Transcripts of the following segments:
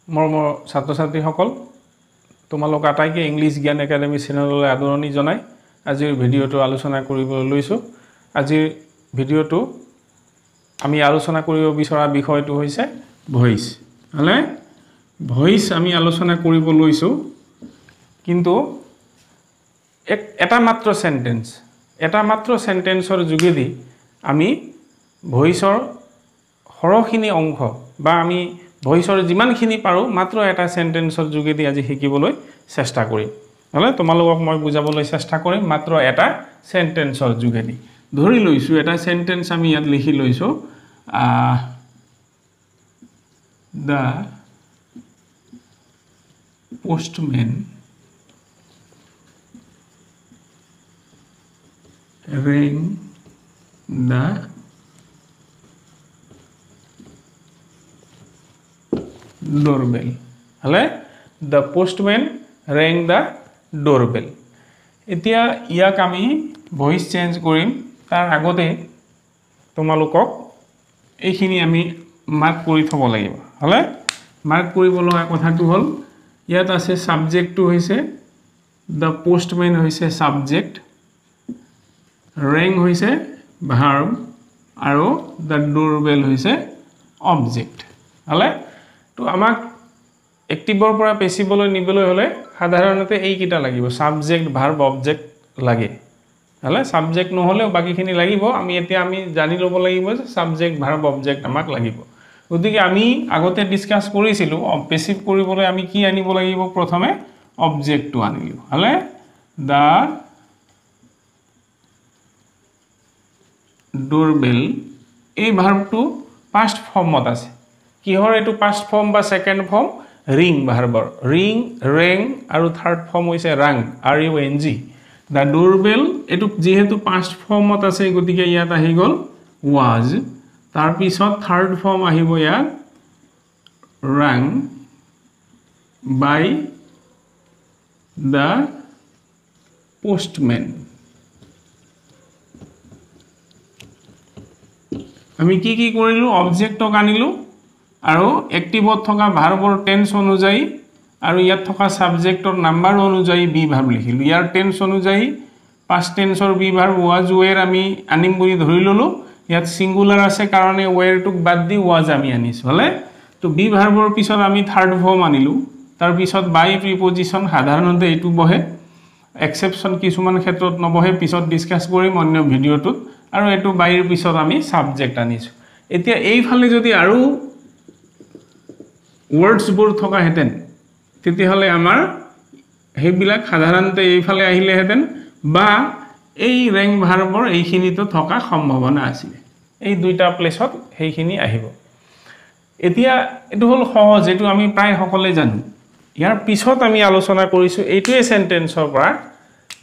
মৰমৰ ছাত্ৰ ছাত্ৰীসকল, তোমালোক আটাইকে ইংলিছ জ্ঞান একাডেমী চেনেললৈ আদৰণি জনাই আজিৰ ভিডিঅ'টো আলোচনা কৰিবলৈ লৈছোঁ। আজিৰ ভিডিঅ'টো আমি আলোচনা কৰিব বিচৰা বিষয়টো হৈছে ভইচ। হ'লে ভইচ আমি আলোচনা কৰিব লৈছোঁ, কিন্তু এটা মাত্ৰ চেণ্টেঞ্চ, এটা মাত্ৰ চেণ্টেঞ্চৰ যোগেদি আমি ভইচৰ সৰহখিনি অংশ বা আমি ভইচৰ যিমানখিনি পাৰোঁ মাত্ৰ এটা চেণ্টেঞ্চৰ যোগেদি আজি শিকিবলৈ চেষ্টা কৰিম। নহ'লে তোমালোকক মই বুজাবলৈ চেষ্টা কৰিম মাত্ৰ এটা চেণ্টেঞ্চৰ যোগেদি। ধৰি লৈছোঁ এটা চেণ্টেঞ্চ আমি ইয়াত লিখি লৈছোঁ, the postman rang the doorbell. হলে the postman rang the doorbell. এতিয়া ইয়াক আমি ভইচ চেঞ্জ কৰিম, তাৰ আগতে তোমালোকক এইখিনি আমি মাৰ্ক কৰি থ'ব লাগিব। হলে মাৰ্ক কৰিব লগা কথাটো হ'ল, ইয়াত আছে ছাবজেক্টটো হৈছে the postman হৈছে ছাবজেক্ট, ৰেং হৈছে ভাৰ্ব আৰু the doorbell হৈছে অবজেক্ট। হলে তো আমাক এক্টিভৰ পৰা পেচিভলৈ নিবলৈ হ'লে সাধাৰণতে এইকেইটা লাগিব, ছাবজেক্ট ভাৰ্ব অবজেক্ট লাগে। হ'লে ছাবজেক্ট নহ'লেও বাকীখিনি লাগিব। আমি এতিয়া আমি জানি ল'ব লাগিব যে ছাবজেক্ট ভাৰ্ব অবজেক্ট আমাক লাগিব। গতিকে আমি আগতে ডিছকাছ কৰিছিলোঁ পেচিভ কৰিবলৈ আমি কি আনিব লাগিব, প্ৰথমে অবজেক্টটো আনিলোঁ। হ'লে the doorbell, এই ভাৰ্বটো পাষ্ট ফৰ্মত আছে। কিহৰ এইটো পাষ্ট ফৰ্ম বা ছেকেণ্ড ফৰ্ম? ৰিং ভাৰ্বৰ, ৰিং, ৰেং আৰু থাৰ্ড ফৰ্ম হৈছে rang, R U N G. The doorbell এইটো যিহেতু পাষ্ট ফৰ্মত আছে গতিকে ইয়াত আহি গ'ল ৱাজ, তাৰপিছত থাৰ্ড ফৰ্ম আহিব ইয়াত ৰাং বাই the postman. আমি কি কি কৰিলোঁ, অবজেক্টক আনিলোঁ আৰু এক্টিভত থকা ভাৰ্বৰ টেন্স অনুযায়ী আৰু ইয়াত থকা ছাবজেক্টৰ নাম্বাৰ অনুযায়ী বি ভাৰ্ব লিখিলোঁ। ইয়াৰ টেন্স অনুযায়ী পাষ্ট টেন্সৰ বি ভাৰ্ব ৱাজ ৱেৰ আমি আনিম বুলি ধৰি ল'লোঁ। ইয়াত ছিংগুলাৰ আছে কাৰণে ৱেৰটোক বাদ দি ৱাজ আমি আনিছোঁ। হ'লে তো বি ভাৰ্বৰ পিছত আমি থাৰ্ড ফৰ্ম আনিলোঁ, তাৰপিছত বাই প্ৰিপজিশ্যন সাধাৰণতে এইটো বহে, এক্সেপশ্যন কিছুমান ক্ষেত্ৰত নবহে, পিছত ডিছকাছ কৰিম অন্য ভিডিঅ'টোত। আৰু এইটো বাইৰ পিছত আমি ছাবজেক্ট আনিছোঁ। এতিয়া এইফালে যদি আৰু ৱৰ্ডছবোৰ থকাহেঁতেন তেতিয়াহ'লে আমাৰ সেইবিলাক সাধাৰণতে এইফালে আহিলেহেঁতেন বা এই ৰেং ভাৰ্বৰ এইখিনিতো থকা সম্ভাৱনা আছিলে। এই দুইটা প্লেচত সেইখিনি আহিব। এতিয়া এইটো হ'ল সহজ, এইটো আমি প্ৰায় সকলোৱে জানো। ইয়াৰ পিছত আমি আলোচনা কৰিছোঁ এইটোৱে চেণ্টেঞ্চৰ পৰা।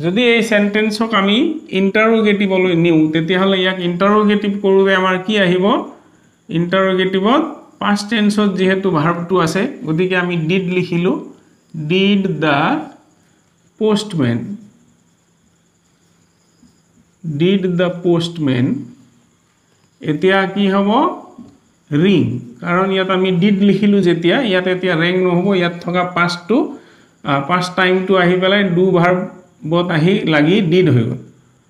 যদি এই চেণ্টেঞ্চক আমি ইণ্টাৰোগেটিভলৈ নিওঁ তেতিয়াহ'লে ইয়াক ইণ্টাৰোগেটিভ কৰোঁতে আমাৰ কি আহিব, ইণ্টাৰোগেটিভত পাষ্ট টেন্সত যিহেতু ভাৰ্বটো আছে গতিকে আমি did লিখিলোঁ, did the postman, did the postman. এতিয়া কি হ'ব, ৰিং, কাৰণ ইয়াত আমি did লিখিলোঁ যেতিয়া ইয়াত এতিয়া ৰেং নহ'ব, ইয়াত থকা পাষ্টটো পাষ্ট টাইমটো আহি পেলাই do ভাৰ্বত আহি লাগি did হৈ গ'ল।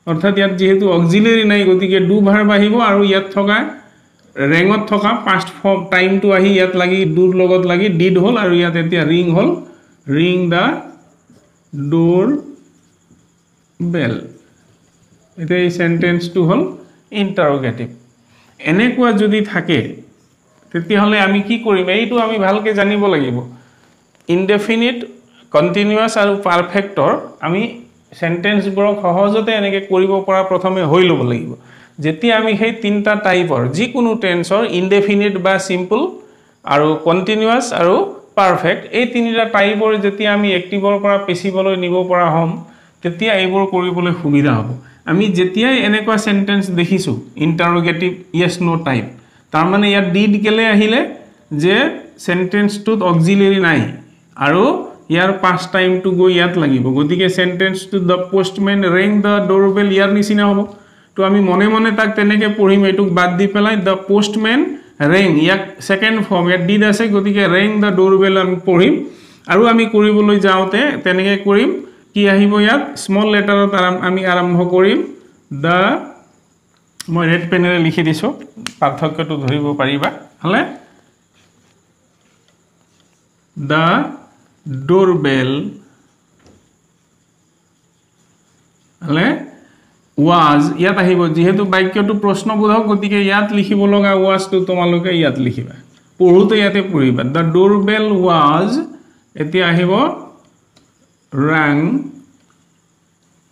অৰ্থাৎ ইয়াত যিহেতু অক্সিলেৰী নাই গতিকে do verb আহিব আৰু ইয়াত থকা ৰেঙত থকা পাষ্ট ফৰ্ম টাইমটো আহি ইয়াত লাগি ডুৰ লগত লাগি did হ'ল আৰু ইয়াত এতিয়া ৰিং হ'ল, ৰিং the ডোৰ বেল। এতিয়া এই চেণ্টেঞ্চটো হ'ল ইণ্টাৰোগেটিভ। এনেকুৱা যদি থাকে তেতিয়াহ'লে আমি কি কৰিম, এইটো আমি ভালকৈ জানিব লাগিব। ইনডেফিনিট, কণ্টিনিউৱাছ আৰু পাৰফেক্টৰ আমি চেণ্টেঞ্চবোৰক সহজতে এনেকৈ কৰিব পৰা প্ৰথমে হৈ ল'ব লাগিব। যেতিয়া আমি সেই তিনিটা টাইপৰ যিকোনো টেন্সৰ ইনডেফিনিট বা চিম্পল আৰু কণ্টিনিউৱাছ আৰু পাৰফেক্ট এই তিনিটা টাইপৰ যেতিয়া আমি এক্টিভৰ পৰা পেচিভলৈ নিব পৰা হ'ম তেতিয়া এইবোৰ কৰিবলৈ সুবিধা হ'ব। আমি যেতিয়াই এনেকুৱা চেণ্টেঞ্চ দেখিছোঁ ইণ্টাৰোগেটিভ য়েছ ন' টাইপ, তাৰমানে ইয়াত did কেলৈ আহিলে যে চেণ্টেঞ্চটোত অক্সিলেৰী নাই আৰু ইয়াৰ পাষ্ট টাইমটো গৈ ইয়াত লাগিব, গতিকে চেণ্টেঞ্চটো the postman rang the doorbell ইয়াৰ নিচিনা হ'ব। তো আমি মনে মনে তাক তেনেকৈ পঢ়িম, এইটোক বাদ দি পেলাই the postman ৰেং, ইয়াক ছেকেণ্ড ফৰ্ম, ইয়াত did আছে, গতিকে ৰেং the ড'ৰবেল আমি পঢ়িম। আৰু আমি কৰিবলৈ যাওঁতে তেনেকৈ কৰিম, কি আহিব ইয়াত স্মল লেটাৰত আমি আৰম্ভ কৰিম the, মই ৰেড পেনেৰে লিখি দিছোঁ, পাৰ্থক্যটো ধৰিব পাৰিবা হ'লে, the doorbell হ'লে ৱাজ ইয়াত আহিব, যিহেতু বাক্যটো প্ৰশ্নবোধক গতিকে ইয়াত লিখিব লগা ৱাজটো তোমালোকে ইয়াত লিখিবা, পঢ়োঁতে ইয়াতে পঢ়িবা। The doorbell was, এতিয়া আহিব ৰাং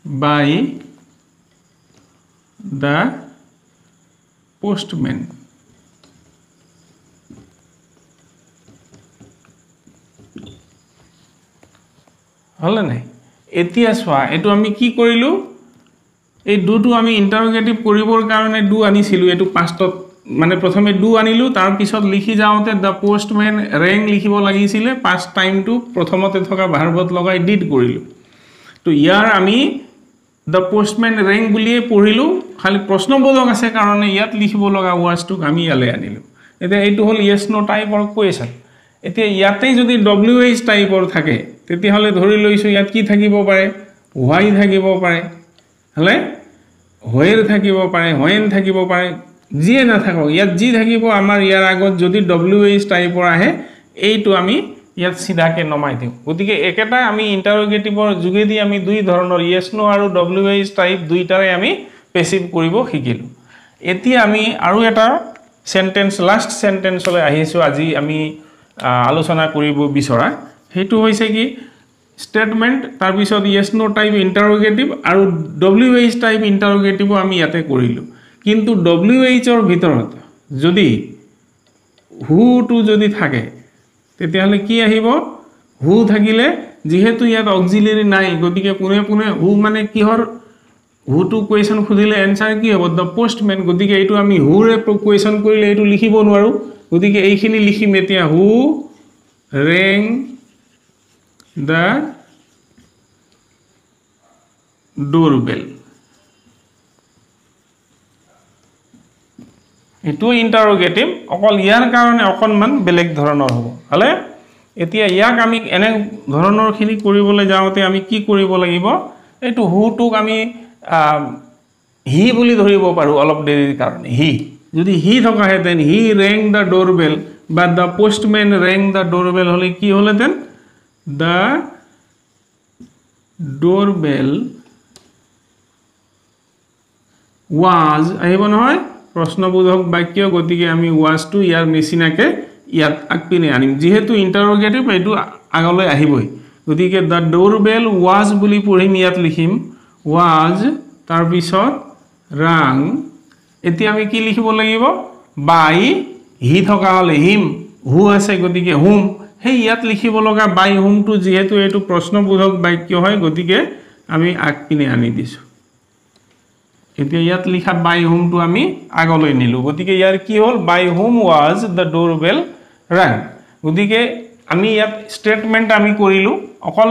বাই the postman. হ'লে নাই? এতিয়া চোৱা, এইটো আমি কি কৰিলোঁ, এই ডুটো আমি ইণ্টাৰোগেটিভ কৰিবৰ কাৰণে do আনিছিলোঁ, এইটো পাষ্টত মানে প্ৰথমে do আনিলোঁ, তাৰপিছত লিখি যাওঁতে the postmen ৰেং লিখিব লাগিছিলে, পাষ্ট টাইমটো প্ৰথমতে থকা ভাৰ্বত লগাই did কৰিলোঁ। তো ইয়াৰ আমি the postmen ৰেং বুলিয়ে পঢ়িলোঁ, খালি প্ৰশ্নবোধক আছে কাৰণে ইয়াত লিখিব লগা ৱাজটোক আমি ইয়ালৈ আনিলোঁ। এতিয়া এইটো হ'ল য়েছ ন' টাইপৰ কুৱেশ্যন। এতিয়া ইয়াতেই যদি ডব্লিউ এইচ টাইপৰ থাকে তেতিয়াহ'লে ধৰি লৈছোঁ ইয়াত কি থাকিব পাৰে, why থাকিব পাৰে, হ'লে হোৱেৰ থাকিব পাৰে, when থাকিব পাৰে, যিয়ে নাথাকক ইয়াত যি থাকিব আমাৰ ইয়াৰ আগত যদি ডব্লিউ এইচ টাইপৰ আহে এইটো আমি ইয়াত চিধাকৈ নমাই দিওঁ। গতিকে একেটা আমি ইণ্টাৰোগেটিভৰ যোগেদি আমি দুই ধৰণৰ য়েছ ন' আৰু ডব্লিউ এইচ টাইপ দুইটাৰে আমি পেচিভ কৰিব শিকিলোঁ। এতিয়া আমি আৰু এটা চেণ্টেঞ্চ, লাষ্ট চেণ্টেঞ্চলৈ আহিছোঁ আজি আমি আলোচনা কৰিব বিচৰা, সেইটো হৈছে কি ষ্টেটমেণ্ট, তাৰপিছত য়েছ ন' টাইপ ইণ্টাৰোগেটিভ আৰু ডব্লিউ এইচ টাইপ ইণ্টাৰোগেটিভো আমি ইয়াতে কৰিলোঁ। কিন্তু ডব্লিউ এইচৰ ভিতৰত যদি হুটো যদি থাকে তেতিয়াহ'লে কি আহিব, হু থাকিলে যিহেতু ইয়াত অক্সিলেৰী নাই গতিকে পোনে পোনে হু মানে কিহৰ, হুটো কুৱেশ্যন সুধিলে এনচাৰ কি হ'ব, the postmen. গতিকে এইটো আমি হুৰে কুৱেশ্যন কৰিলে এইটো লিখিব নোৱাৰোঁ, গতিকে এইখিনি লিখিম এতিয়া হু ৰেং the doorbell. এইটো ইণ্টাৰোগেটিভ, অকল ইয়াৰ কাৰণে অকণমান বেলেগ ধৰণৰ হ'ব। হ'লে এতিয়া ইয়াক আমি এনে ধৰণৰখিনি কৰিবলৈ যাওঁতে আমি কি কৰিব লাগিব, এইটো হুটোক আমি হি বুলি ধৰিব পাৰোঁ অলপ দেৰিৰ কাৰণে। হি যদি হি থকাহেঁতেন, হি ৰেং the doorbell বা the postman rang the doorbell হ'লে কি হ'লহেঁতেন, the doorbell was আহিব নহয়, প্ৰশ্নবোধক বাক্য, গতিকে আমি ৱাজটো ইয়াৰ নিচিনাকৈ ইয়াত আগপিনে আনিম, যিহেতু ইণ্টাৰোগেটিভ এইটো আগলৈ আহিবই। গতিকে the doorbell was বুলি পঢ়িম, ইয়াত লিখিম ৱাজ, তাৰপিছত ৰাং। এতিয়া আমি কি লিখিব লাগিব, বাই হি থকা হ'লে হিম, হু আছে গতিকে হুম, সেই ইয়াত লিখিব লগা বাই হুমটো যিহেতু এইটো প্ৰশ্নবোধক বাক্য হয় গতিকে আমি আগপিনে আনি দিছোঁ। এতিয়া ইয়াত লিখা বাই হুমটো আমি আগলৈ নিলোঁ, গতিকে ইয়াৰ কি হ'ল, by whom was the doorbell rang. গতিকে আমি ইয়াত ষ্টেটমেণ্ট আমি কৰিলোঁ, অকল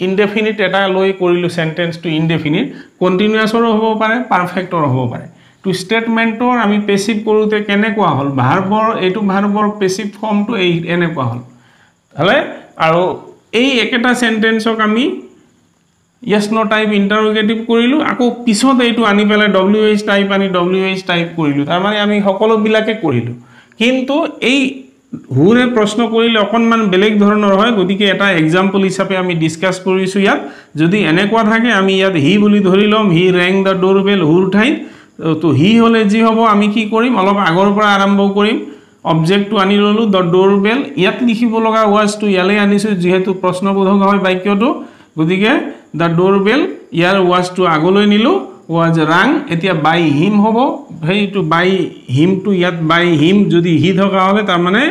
ইনডেফিনিট এটা লৈ কৰিলোঁ চেণ্টেঞ্চটো, ইনডেফিনিট কণ্টিনিউৱাছৰো হ'ব পাৰে, পাৰফেক্টৰো হ'ব পাৰে। তো ষ্টেটমেণ্টৰ আমি পেচিভ কৰোঁতে কেনেকুৱা হ'ল, ভাৰ্বৰ এইটো ভাৰ্বৰ পেচিভ ফৰ্মটো এই এনেকুৱা হ'ল হ'লে, আৰু এই একেটা চেণ্টেঞ্চক আমি য়েছ ন' টাইপ ইণ্টাৰোগেটিভ কৰিলোঁ, আকৌ পিছত এইটো আনি পেলাই ডব্লিউ এইচ টাইপ আনি ডব্লিউ এইচ টাইপ কৰিলোঁ, তাৰমানে আমি সকলোবিলাকে কৰিলোঁ। কিন্তু এই হুৰে প্ৰশ্ন কৰিলে অকণমান বেলেগ ধৰণৰ হয়, গতিকে এটা এক্সাম্পল হিচাপে আমি ডিছকাছ কৰিছোঁ। ইয়াত যদি এনেকুৱা থাকে আমি ইয়াত হি বুলি ধৰি ল'ম, হি ৰেং the doorbell হুৰ ঠাইত, তো হি হ'লে যি হ'ব আমি কি কৰিম, অলপ আগৰ পৰা আৰম্ভ কৰিম, অবজেক্টটো আনি ল'লোঁ the doorbell, ইয়াত লিখিব লগা ৱাজটো ইয়ালৈ আনিছোঁ যিহেতু প্ৰশ্নবোধক হয় বাক্যটো, গতিকে the doorbell ইয়াৰ ৱাজটো আগলৈ নিলোঁ, ৱাজ ৰাং, এতিয়া বাই হিম হ'ব, সেইটো বাই হিমটো ইয়াত বাই হিম যদি হি থকা হ'লে তাৰমানে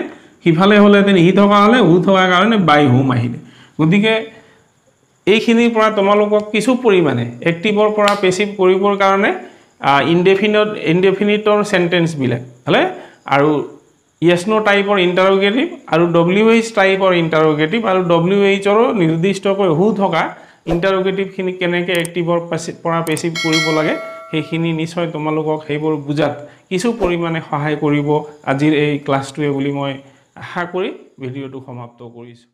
সিফালে হ'লেহেঁতেন হি থকা হ'লে, হু থকাৰ কাৰণে বাই হুম আহিলে। গতিকে এইখিনিৰ পৰা তোমালোকক কিছু পৰিমাণে এক্টিভৰ পৰা পেচিভ কৰিবৰ কাৰণে ইনডেফিনিটৰ চেণ্টেঞ্চবিলাক হ'লে আৰু য়েছ ন' টাইপৰ ইণ্টাৰোগেটিভ আৰু ডব্লিউ এইচ টাইপৰ ইণ্টাৰোগেটিভ আৰু ডব্লিউ এইচৰো নিৰ্দিষ্টকৈ হু থকা ইণ্টাৰোগেটিভখিনি কেনেকৈ এক্টিভৰ পৰা পেচিভ কৰিব লাগে সেইখিনি নিশ্চয় তোমালোকক সেইবোৰ বুজাত কিছু পৰিমাণে সহায় কৰিব আজিৰ এই ক্লাছটোৱে বুলি মই আশা কৰি ভিডিঅ'টো সমাপ্ত কৰিছোঁ।